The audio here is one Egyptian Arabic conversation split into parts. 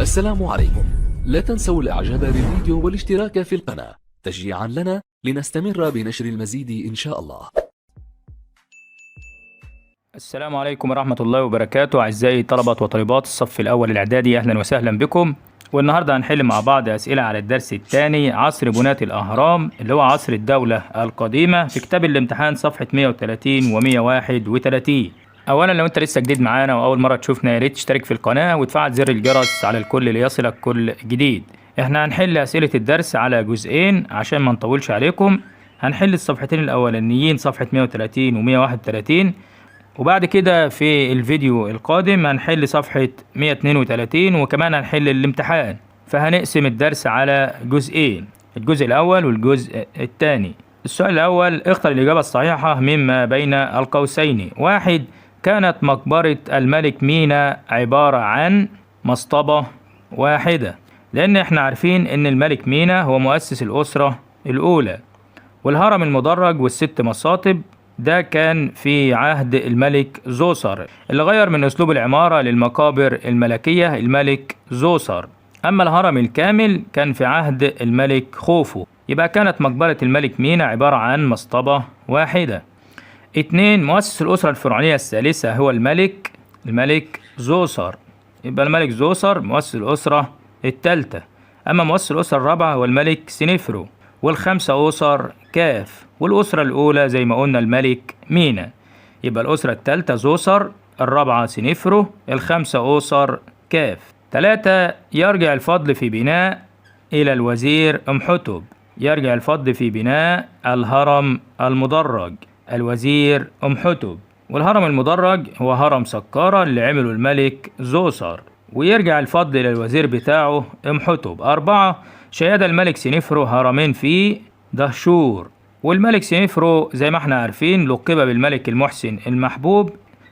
السلام عليكم. لا تنسوا الاعجاب بالفيديو والاشتراك في القناة تشجيعا لنا لنستمر بنشر المزيد ان شاء الله. السلام عليكم ورحمة الله وبركاته، أعزائي طلبة وطالبات الصف الأول الإعدادي، أهلا وسهلا بكم. والنهاردة هنحل مع بعض أسئلة على الدرس الثاني، عصر بناة الأهرام، اللي هو عصر الدولة القديمة، في كتاب الامتحان صفحة 130 و 131. أولا، لو أنت لسه جديد معانا وأول مرة تشوفنا، يا ريت تشترك في القناة وتفعل زر الجرس على الكل ليصلك كل جديد. احنا هنحل أسئلة الدرس على جزئين عشان ما نطولش عليكم. هنحل الصفحتين الأولانيين، صفحة 130 و 131، وبعد كده في الفيديو القادم هنحل صفحة 132 وكمان هنحل الامتحان. فهنقسم الدرس على جزئين، الجزء الأول والجزء الثاني. السؤال الأول: اختر الإجابة الصحيحة مما بين القوسين. واحد، كانت مقبرة الملك مينا عبارة عن مصطبة واحدة، لأن احنا عارفين إن الملك مينا هو مؤسس الأسرة الأولى. والهرم المدرج والست مصاطب ده كان في عهد الملك زوسر، اللي غير من أسلوب العمارة للمقابر الملكية الملك زوسر. أما الهرم الكامل كان في عهد الملك خوفو. يبقى كانت مقبرة الملك مينا عبارة عن مصطبة واحدة. اتنين، مؤسس الأسرة الفرعونية الثالثة هو الملك زوسر. يبقى الملك زوسر مؤسس الأسرة الثالثة. أما مؤسس الأسرة الرابعة هو الملك سنفرو، والخمسة أسر كاف، والأسرة الأولى زي ما قلنا الملك مينا. يبقى الأسرة الثالثة زوسر، الرابعة سنفرو، الخمسة أسر كاف. ثلاثة، يرجع الفضل في بناء إلى الوزير أمحتب. يرجع الفضل في بناء الهرم المدرج الوزير أمحتب. والهرم المدرج هو هرم سقارة اللي عمله الملك زوسر، ويرجع الفضل إلى الوزير بتاعه أمحتب. أربعة، شيد الملك سنفرو هرمين في دهشور. والملك سنفرو زي ما احنا عارفين لقب بالملك المحسن المحبوب،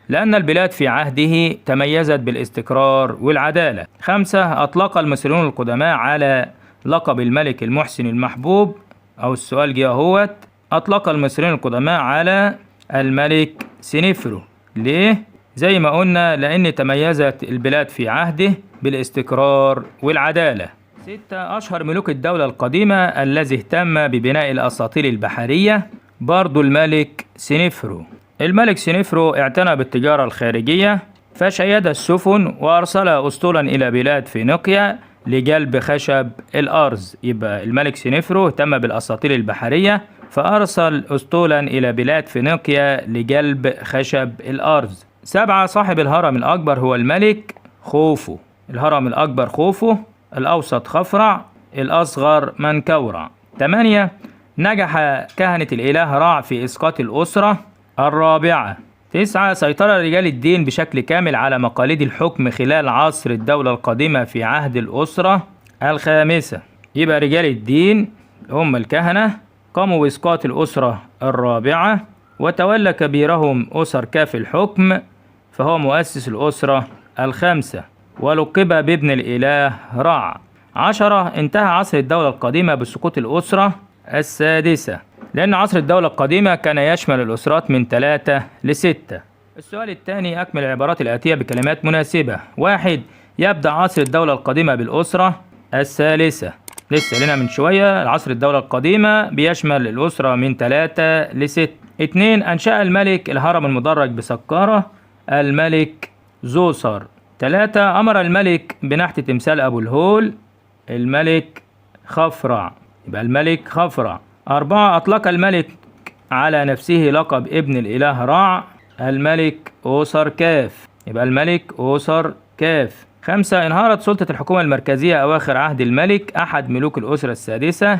لأن البلاد في عهده تميزت بالاستقرار والعدالة. خمسة، أطلق المصريون القدماء على لقب الملك المحسن المحبوب، أو السؤال جه اهوت، أطلق المصريون القدماء على الملك سنفرو ليه؟ زي ما قلنا، لأن تميزت البلاد في عهده بالاستقرار والعدالة. ستة، أشهر ملوك الدولة القديمة الذي اهتم ببناء الأساطيل البحرية برضو الملك سنفرو. الملك سنفرو اعتنى بالتجارة الخارجية، فشيد السفن وأرسل أسطولا إلى بلاد فينيقيا لجلب خشب الأرز. يبقى الملك سنفرو اهتم بالأساطيل البحرية، فأرسل أسطولا إلى بلاد فينيقيا لجلب خشب الأرز. سبعة، صاحب الهرم الأكبر هو الملك خوفو. الهرم الأكبر خوفو، الأوسط خفرع، الأصغر منكورع. ثمانية، نجح كهنة الإله رع في إسقاط الأسرة الرابعة. تسعة، سيطر رجال الدين بشكل كامل على مقاليد الحكم خلال عصر الدولة القديمة في عهد الأسرة الخامسة. يبقى رجال الدين هم الكهنة قاموا بإسقاط الأسرة الرابعة، وتولى كبيرهم أسر كاف الحكم، فهو مؤسس الأسرة الخامسة، ولقب بابن الإله رع. 10، انتهى عصر الدولة القديمة بسقوط الأسرة السادسة، لأن عصر الدولة القديمة كان يشمل الأسرات من 3 ل6. السؤال الثاني: أكمل العبارات الآتية بكلمات مناسبة. واحد، يبدأ عصر الدولة القديمة بالأسرة الثالثة. لسه لنا من شوية، عصر الدولة القديمة بيشمل الأسرة من 3 ل6. اتنين، أنشأ الملك الهرم المدرج بسقارة الملك زوسر. 3، أمر الملك بنحت تمثال أبو الهول الملك خفرع. يبقى الملك خفرع. 4، أطلق الملك على نفسه لقب ابن الإله رع الملك أوسر كاف. يبقى الملك أوسر كاف. 5، انهارت سلطة الحكومة المركزية أواخر عهد الملك أحد ملوك الأسرة السادسة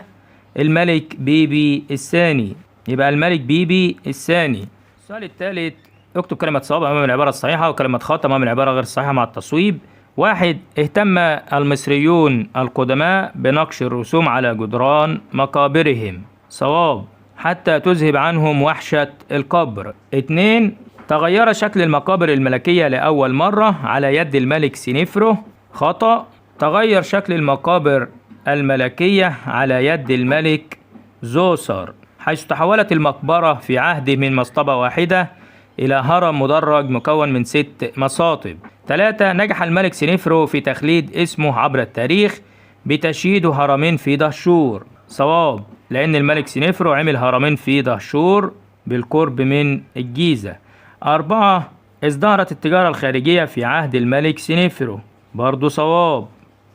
الملك بيبي الثاني. يبقى الملك بيبي الثاني. السؤال الثالث: اكتب كلمة صواب أمام العبارة الصحيحة وكلمة خطأ أمام العبارة غير الصحيحة مع التصويب. واحد، اهتم المصريون القدماء بنقش الرسوم على جدران مقابرهم. صواب، حتى تذهب عنهم وحشة القبر. اتنين، تغير شكل المقابر الملكية لأول مرة على يد الملك سنفرو. خطأ، تغير شكل المقابر الملكية على يد الملك زوسر، حيث تحولت المقبرة في عهده من مصطبة واحدة إلى هرم مدرج مكون من 6 مصاطب. 3، نجح الملك سنفرو في تخليد اسمه عبر التاريخ بتشييد هرمين في دهشور. صواب، لأن الملك سنفرو عمل هرمين في دهشور بالقرب من الجيزة. 4، ازدهرت التجارة الخارجية في عهد الملك سنفرو. برضو صواب،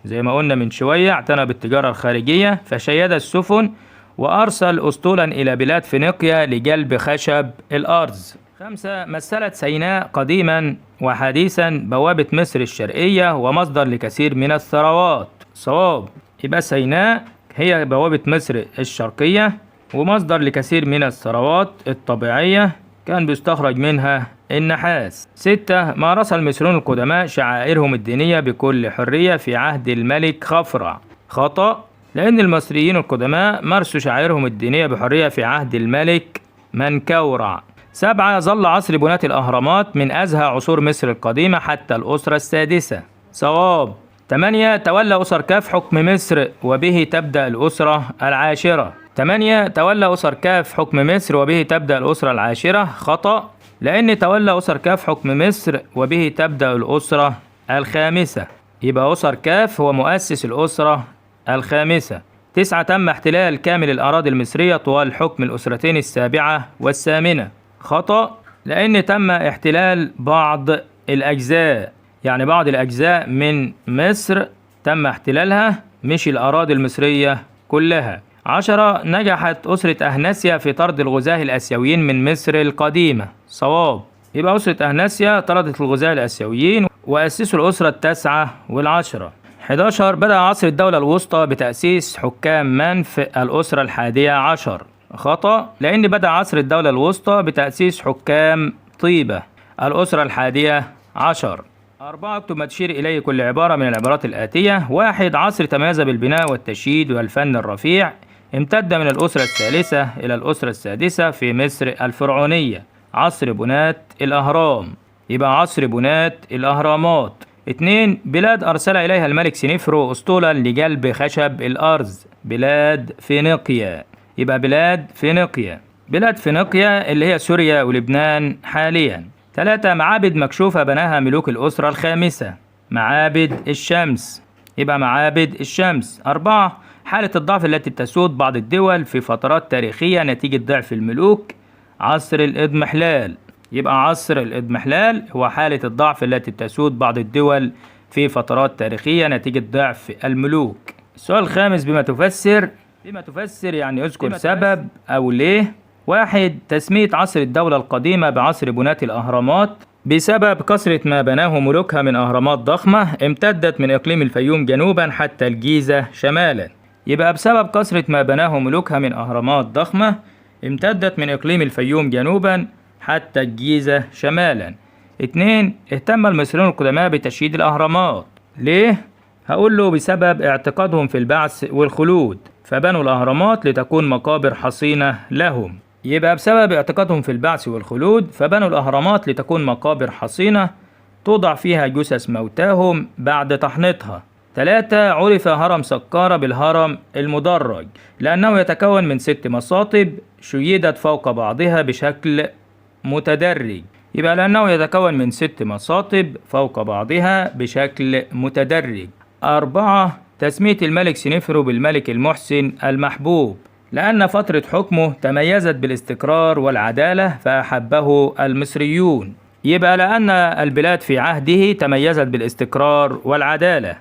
زي ما قلنا من شوية اعتنى بالتجارة الخارجية فشيد السفن وأرسل أسطولا إلى بلاد فينيقيا لجلب خشب الأرز. 5، مثلت سيناء قديما وحديثا بوابة مصر الشرقية ومصدر لكثير من الثروات. صواب، يبقى سيناء هي بوابة مصر الشرقية ومصدر لكثير من الثروات الطبيعية كان بيستخرج منها النحاس. 6، مارس المصريون القدماء شعائرهم الدينية بكل حرية في عهد الملك خفرع. خطأ، لأن المصريين القدماء مارسوا شعائرهم الدينية بحرية في عهد الملك منكورع. 7، ظل عصر بناة الأهرامات من أزهى عصور مصر القديمة حتى الأسرة السادسة. صواب. 8، تولى أسر كاف حكم مصر وبه تبدأ الأسرة العاشرة. 8، تولى أسر كاف حكم مصر وبه تبدأ الأسرة العاشرة. خطأ، لأن تولى أسر كاف حكم مصر وبه تبدأ الأسرة الخامسة. يبقى أسر كاف هو مؤسس الأسرة الخامسة. 9، تم احتلال كامل الأراضي المصرية طوال حكم الأسرتين السابعة والثامنة. خطأ، لأن تم احتلال بعض الأجزاء، يعني بعض الأجزاء من مصر تم احتلالها مش الأراضي المصرية كلها. 10، نجحت أسرة أهناسيا في طرد الغزاة الآسيويين من مصر القديمة. صواب، يبقى أسرة أهناسيا طردت الغزاة الآسيويين وأسسوا الأسرة 9 وال10. 11، بدأ عصر الدولة الوسطى بتأسيس حكام منف الأسرة 11. خطأ، لأن بدأ عصر الدولة الوسطى بتأسيس حكام طيبة الأسرة 11. 4، اكتب ما تشير إليه كل عبارة من العبارات الآتية. 1، عصر تميز بالبناء والتشييد والفن الرفيع، امتد من الأسرة الثالثة إلى الأسرة السادسة في مصر الفرعونية. عصر بناة الأهرام، يبقى عصر بناة الأهرامات. 2، بلاد أرسل إليها الملك سنفرو أسطولا لجلب خشب الأرز. بلاد فينيقيا، يبقى بلاد فينيقيا. بلاد فينيقيا اللي هي سوريا ولبنان حاليا. 3، معابد مكشوفة بناها ملوك الأسرة الخامسة. معابد الشمس، يبقى معابد الشمس. 4، حالة الضعف التي تسود بعض الدول في فترات تاريخية نتيجة ضعف الملوك. عصر الإضمحلال، يبقى عصر الإضمحلال هو حالة الضعف التي تسود بعض الدول في فترات تاريخية نتيجة ضعف الملوك. السؤال الخامس، بما تفسر. بما تفسر يعني اذكر سبب أو ليه. 1، تسمية عصر الدولة القديمة بعصر بناة الأهرامات بسبب كثرة ما بناه ملوكها من أهرامات ضخمة امتدت من إقليم الفيوم جنوبا حتى الجيزة شمالا. يبقى بسبب كثرة ما بناه ملوكها من أهرامات ضخمة امتدت من إقليم الفيوم جنوبا حتى الجيزة شمالا. 2، اهتم المصريون القدماء بتشييد الأهرامات. ليه؟ هقول له بسبب اعتقادهم في البعث والخلود، فبنوا الأهرامات لتكون مقابر حصينة لهم. يبقى بسبب اعتقادهم في البعث والخلود فبنوا الأهرامات لتكون مقابر حصينة توضع فيها جثث موتاهم بعد تحنيطها. 3، عرف هرم سقارة بالهرم المدرج لأنه يتكون من 6 مصاطب شيدت فوق بعضها بشكل متدرج. يبقى لأنه يتكون من 6 مصاطب فوق بعضها بشكل متدرج. 4، تسمية الملك سنفرو بالملك المحسن المحبوب لأن فترة حكمه تميزت بالاستقرار والعدالة فأحبه المصريون. يبقى لأن البلاد في عهده تميزت بالاستقرار والعدالة.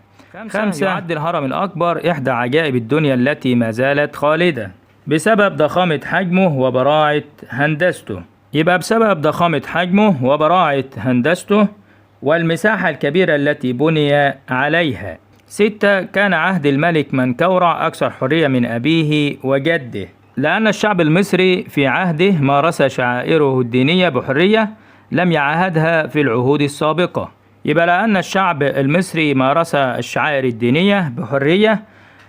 5، يعد الهرم الأكبر إحدى عجائب الدنيا التي ما زالت خالدة بسبب ضخامة حجمه وبراعة هندسته. يبقى بسبب ضخامة حجمه وبراعة هندسته والمساحة الكبيرة التي بني عليها. 6، كان عهد الملك منكورع أكثر حرية من أبيه وجده لأن الشعب المصري في عهده مارس شعائره الدينية بحرية لم يعهدها في العهود السابقة. يبقى لأن الشعب المصري مارس الشعائر الدينية بحرية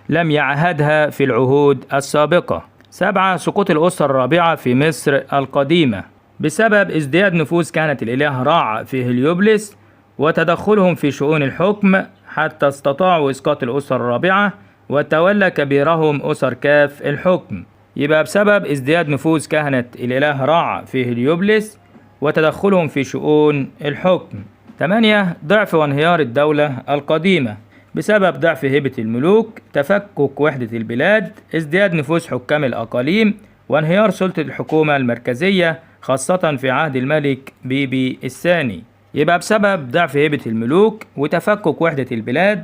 لم يعهدها في العهود السابقة. 7، سقوط الأسرة الرابعة في مصر القديمة بسبب ازدياد نفوذ كهنة الإله رع في هليوبلس وتدخلهم في شؤون الحكم حتى استطاعوا إسقاط الأسرة الرابعة وتولى كبيرهم أسر كاف الحكم. يبقى بسبب ازدياد نفوذ كهنة الإله رع في هليوبلس وتدخلهم في شؤون الحكم. 8، ضعف وانهيار الدولة القديمة بسبب ضعف هيبة الملوك، تفكك وحدة البلاد، ازدياد نفوذ حكام الأقاليم، وانهيار سلطة الحكومة المركزية خاصة في عهد الملك بيبي الثاني. يبقى بسبب ضعف هيبة الملوك وتفكك وحدة البلاد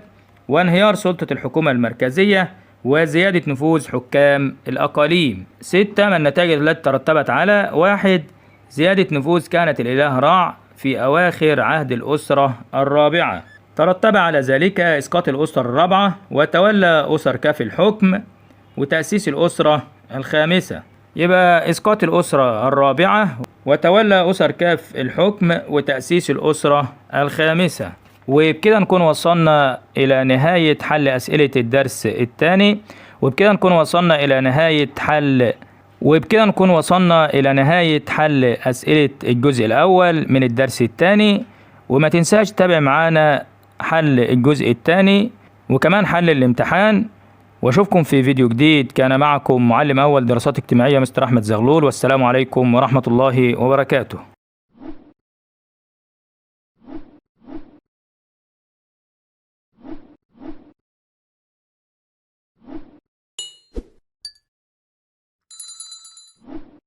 وانهيار سلطة الحكومة المركزية وزيادة نفوذ حكام الأقاليم. 6، ما النتائج التي ترتبت على؟ 1، زيادة نفوذ كهنة الإله رع في أواخر عهد الأسرة الرابعة، ترتب على ذلك إسقاط الأسرة الرابعة وتولى أسر كاف الحكم وتأسيس الأسرة الخامسة. يبقى إسقاط الأسرة الرابعة وتولى أسر كاف الحكم وتأسيس الأسرة الخامسة. وبكده نكون وصلنا إلى نهاية حل أسئلة الدرس الثاني، وبكده نكون وصلنا إلى نهاية حل وبكده نكون وصلنا إلى نهاية حل أسئلة الجزء الأول من الدرس الثاني. وما تنساش تتابع معانا حل الجزء الثاني وكمان حل الامتحان، واشوفكم في فيديو جديد. كان معكم معلم أول دراسات اجتماعية مستر أحمد زغلول، والسلام عليكم ورحمة الله وبركاته.